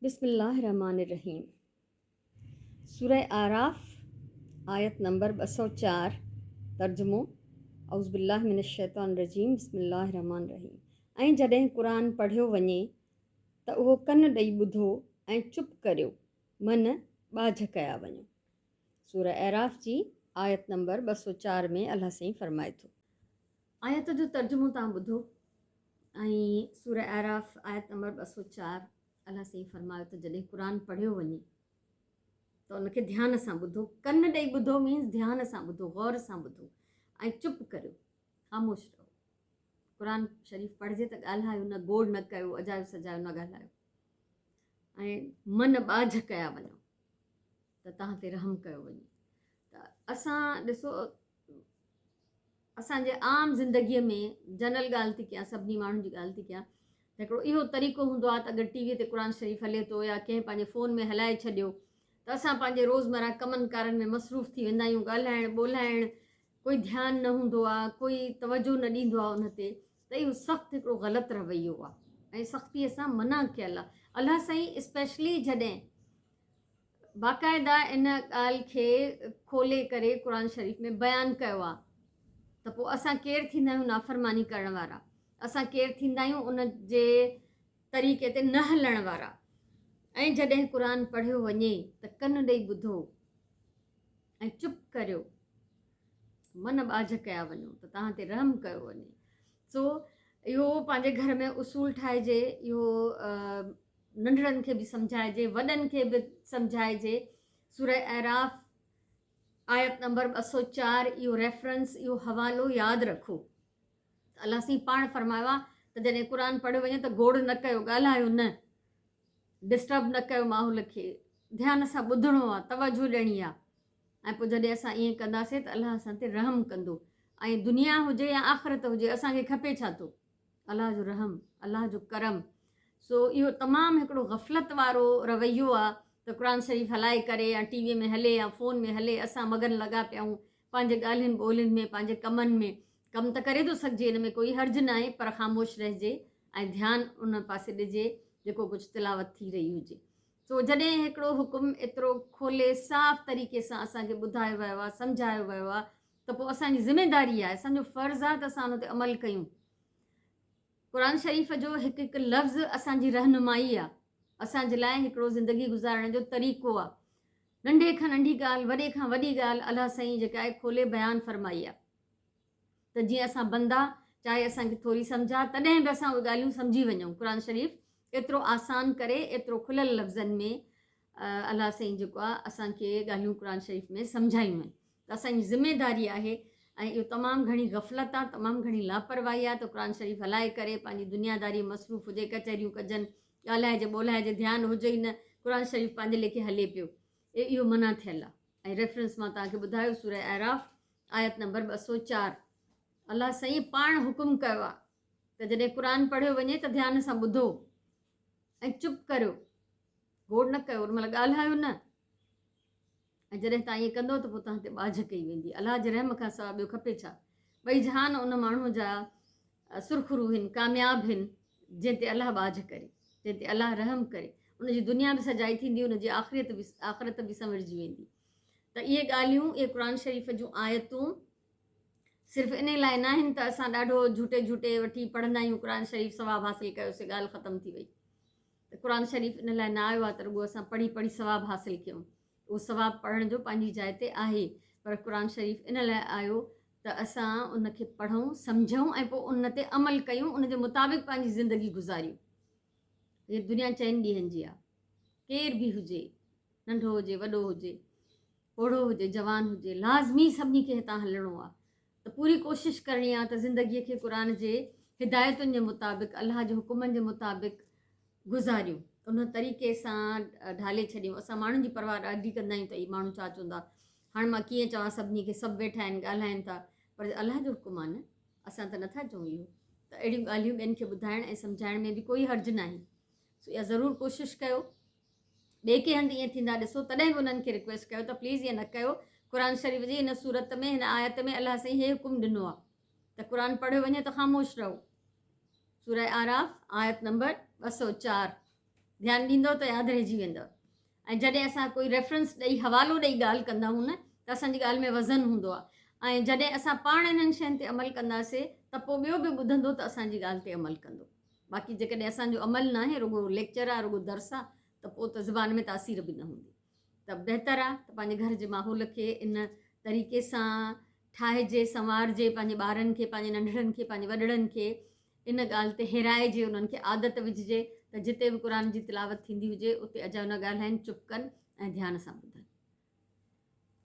بسم الله الرحمٰن الرحيم سوره اعراف آيت نمبر 204 ترجمو اعوذ بالله من الشيطان الرجيم بسم الله الرحمٰن الرحيم ۽ جڏهن قرآن پڙهيو وڃي ته اهو ڪن ڏئي ٻڌو ۽ چپ ڪريو من ٻاجهه ڪيا وڃو. سوره اعراف جي آيت نمبر 204 ۾ الله سائين فرمائي ٿو. آيت جو ترجمو توهان ٻڌو ۽ سوره اعراف آيت نمبر 204 الله سائين فرمايو ته جڏهن قرآن پڙهيو وڃي ته ان کي ڌيان سان ٻڌو، ڪن ڏئي ٻڌو مينز ڌيان سان ٻڌو، غور سان ٻڌو ۽ چپ ڪريو، خاموش رهو. قرآن شريف پڙهجي ته ڳالهايو نه، گوڙ نه ڪيو، اجايو سجايو نه ڳالهايو ۽ من ٻاجهه ڪيا وڃو ته توهان تي رحم ڪيو وڃي. ته اسان ڏسو اسان جي عام زندگيء ۾ جنرل ڳالهه ٿي ڪيان، سڀني ماڻهن جي ڳالهه ٿي ڪيان ته هڪڙو اهو طريقو هوندو آهي ته اگر ٽي وي تي قرآن شريف هلي ٿو يا ڪنهن پنهنجي فون ۾ هلائي ڇڏيو ته اسان پنهنجي روزمره ڪمن ڪارن ۾ مصروف ٿي ويندا آهيون، ڳالهائڻ ٻولهائڻ ڪوئي ڌيان نه هوندو آهي، ڪوئي توجه نه ڏيندو آهي ان تي ته اهو سخت هڪڙو غلط رويو آهي ۽ سختيء سان منع ڪيل آهي. الله سائين اسپيشلي جڏهن باقاعده ان ڳالهه کي کولي ڪري قرآن شريف ۾ بيان ڪيو آهي ته پوء اسان ڪير ٿيندا آهيون نافرماني ڪرڻ وارا، اسان ڪير ٿيندا آهيون ان جي طريقي تي نه هلڻ وارا. ۽ جڏهن قرآن پڙهيو وڃي ته ڪن ڏئي ٻڌو ۽ چپ ڪريو، من ٻاجهه ڪيا وڃو ته توهان تي رحم ڪيو وڃي. سو اهو پنهنجي گهر ۾ اصول ٺاهجي، اهو ننڍڙن کي به سمجهائجي، وڏن کي به سمجهائجي. سوره اعراف آيت نمبر 204 اهو ريفرنس، اهو حوالو ياد رکو ته الله سائين پاڻ فرمايو آهي ته جڏهن قرآن پڙهيو وڃي ته گوڙ نه ڪيو، ڳالهايو نه، ڊسٽرب نه ڪيو ماحول کي، ڌيان سان ٻڌڻو آهي، توجه ڏيڻي آهي ۽ پوء جڏهن اسان ائين ڪنداسين ته الله اسان تي رحم ڪندو ۽ دنيا هجي يا آخرت هجي اسان کي کپي ڇا ٿو؟ الله جو رحم، الله جو ڪرم. سو اهو تمام هڪڙو غفلت وارو رويو آ ته قرآن شريف هلائي ڪري يا ٽي وي ۾ هلي يا فون ۾ هلي اسان مگن لڳا پيا آهيون پنهنجي ڳالهين ٻولهين ۾ پنهنجي ڪمن ۾. ڪم ته ڪري ٿو سگهجي ان ۾ ڪوئي حرج ناهي پر خاموش رهجي ۽ ڌيان ان پاسي ڏجي جيڪو ڪجهه تلاوت ٿي رهي هجي. سو جڏهن هڪڙو حڪم ايترو کولي صاف طريقي سان اسان کي ٻڌايو ويو آ سمجهايو ويو آ ته پوء اسان جي ذميداري آهي، اسان جو فرض آهي ته اسان ان تي عمل ڪيون. قرآن شريف جو هڪ هڪ لفظ اسان جي رهنمائي آهي، اسان جي لاء هڪڙو زندگي گذارڻ جو طريقو آهي. ننڍي کان ننڍي ڳالهه، وڏي کان وڏي ڳالهه الله سائين جيڪا آهي کولي بيان فرمائي آهي ته جيئن اسان بندا چاهي اسان کي ٿوري سمجهه آهي تڏهن به اسان اهي ڳالهيون سمجهي وڃون. قرآن شريف ايترو آسان ڪري ايترو کليل لفظن ۾ الله سائين جيڪو آهي اسان کي ڳالهيون قرآن شريف ۾ سمجهايون آهن ته اسان جي ذميداري آهي ۽ اهو تمام گهڻي غفلت آهي تمام گهڻي لاپرواهي آهي ته قرآن شريف هلائي ڪري پنهنجي دنياداري مصروف هجي ڪچهريون ڪجن ڳالهائجي ٻولهائجي ڌيان هجي ئي نه قرآن شريف پنهنجي ليکي هلي پيو اهو منع ٿيل آهي ۽ ريفرنس مان توهان کي ٻڌايو سوره اعراف آيت نمبر 204 الله سائين پاڻ حڪم ڪيو آهي ته جڏهن قرآن پڙهيو وڃي ته ڌيان سان ٻڌو ۽ چپ ڪريو گوڙ نه ڪيو، ان مهل ڳالهايو نه ۽ جڏهن توهان ائين ڪندؤ ته پوء توهان تي ٻاجهه ڪئي ويندي. الله جي رحم کان سواء ٻيو کپي ڇا؟ ٻئي جهان ان ماڻهوء جا سرخرو هن، ڪامياب هن، جنهن تي الله ٻاجهه ڪري، جنهن تي الله رحم ڪري. ان جي دنيا به سجائي ٿيندي، ان جي آخريت به آخرت به سنورجي ويندي. ته اهي ڳالهيون، اهي قرآن شريف جون آيتون صرف انهي لاء ناهن ته اسان ڏاڍو جهوٽي جهوٽي وٺي پڙهندا آهيون قرآن شريف ثواب حاصل ڪيوسين، ڳالهه ختم ٿي وئي. ته قرآن شريف ان لاء نه آيو آهي ته رڳو اسان پڙهي پڙهي ثواب حاصل ڪيون. اهو ثواب پڙهڻ جو پنهنجي جاء تي آهي پر قرآن شريف ان لاء آيو ته اسان ان کي پڙهون، سمجهون ۽ پوء ان تي عمل ڪيون، ان جي مطابق پنهنجي زندگي گذاريون. هيء دنيا چئن ڏينهن جي آهي. ڪير به هجي، ننڍو هجي، وڏو هجي، پوڙهو هجي، جوان هجي، لازمي سڀني کي هتان هلڻو آهي. ته پوري ڪوشش ڪرڻي آ ته زندگيء کي قرآن جي هدايتن جي مطابق، الله جي حڪمن جي مطابق گذاريون، ان طريقي سان ڍالي ڇڏيون. اسان ماڻهن جي پرواهه ڏاڍي ڪندا آهيون ته اهي ماڻهو ڇا چوندا، هاڻ مان ڪيئن چوان سڀني کي، سڀ ويٺا آهن ڳالهائين ٿا، پر الله جو حڪم آ نه، اسان ته نٿا چئون اهو. ته اهڙيون ڳالهيون ٻين کي ٻڌائڻ ۽ سمجهائڻ ۾ به ڪوئي حرج ناهي. سو اها ضرور ڪوشش ڪيو. ٻئي ڪنهن هنڌ ائين ٿيندا ڏسو تڏهن به انهن کي رڪويسٽ ڪيو ته پليز ائين نه ڪيو قرآن شريف جي هن سورت ۾ هن آيت ۾ الله سائين هي حڪم ڏنو آهي ته قرآن پڙهيو وڃي ته خاموش رهو سوره اعراف آيت نمبر 204. ڌيان ڏيندؤ ته ياد رهجي ويندؤ. ۽ جڏهن اسان ڪوئي ريفرنس ڏئي حوالو ڏئي ڳالهه ڪندا آهيون نه ته اسان جي ڳالهه ۾ وزن هوندو آهي ۽ جڏهن اسان پاڻ انهن شين تي عمل ڪنداسي ته پوء ٻيو به ٻڌندو ته اسان جي ڳالهه تي عمل ڪندو. باقي جيڪڏهن اسان جو عمل ناهي رڳو ليڪچر آهي رڳو درس آهي ته پوء ته زبان ۾ تاثير به نه هوندي. ته بهتر آهي ته پنهنجي گهر جي ماحول کي ان طريقي سان ٺاهجي سنوارجي پنهنجي ٻارن کي پنهنجي ننڍڙن کي پنهنجي وڏڙن کي ان ڳالهه تي هيرائجي انهن کي عادت وجهجي ته جتي به قرآن جي تلاوت ٿيندي هجي اتي اجايو نه ڳالهائين چپ ڪن ۽ ڌيان سان ٻڌن.